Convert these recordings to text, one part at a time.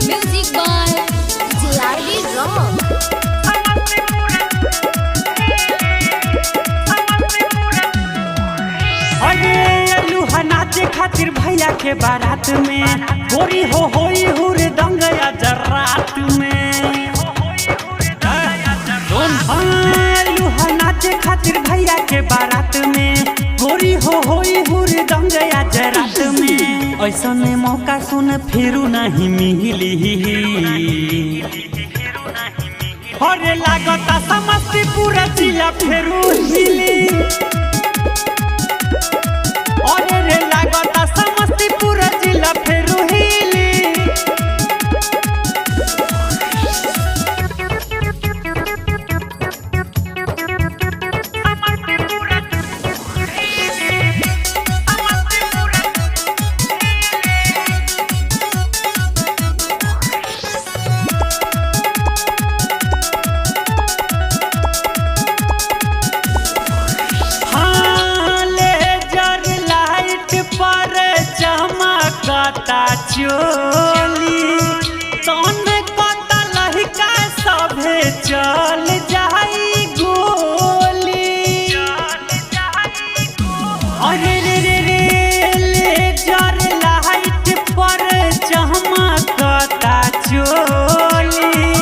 Music by JRD Rock. अरे लुहा नाचे खातिर भैया के बारात में गोरी हो होई हुर दंगया जरात में हाँ, लुहा नाचे खातिर भैया के बारात में गोरी हो होई हुर दंगया जरात में ऐसा में मौका सुन फिरू नहीं मिली। अरे लागता समस्तीपुर जिला फेरू हिली। अरे रे लागता समस्तीपुर जिला फेरू हिली। हाँ, लेजर लाइट पर चमकता चोली, तन कता लहिका सभे चल जाई गोली। अरे रे रे रे, लेजर लाइट पर चमकता चोली,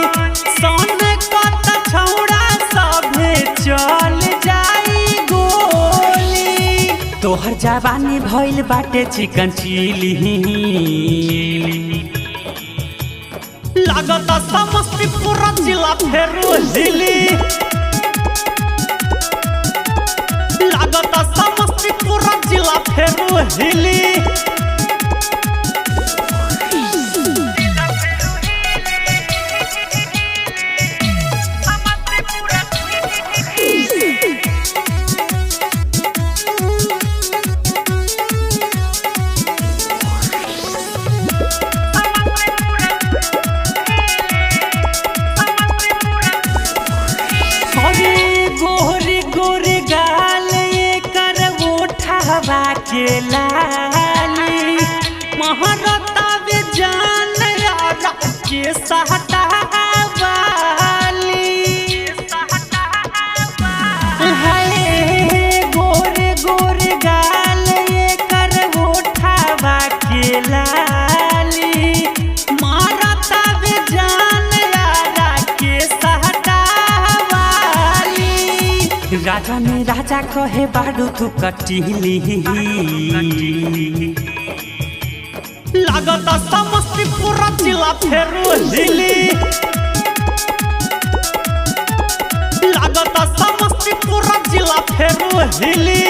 सन कता छौड़ा सभे चल जाई गोली। तोहर जवानी भइल बाटे चिकन चिली। लागता समस्तीपुर जिला फेरू हिली। लागता समस्तीपुर जिला फेरू हिली। अरे गोरी गोरी गाल एकर ओठवा के लाली, महरता जान यारा के सहटावाली। हाय गोरे गोरे गाल एकर ओठवा के लाली, मारता जान यारा के सहटावाली। राजा ने राजा कहे बाडू तू कटिली। लागता समस्तीपुर जिला फेरू हिली। लागता समस्तीपुर जिला फेरू हिली।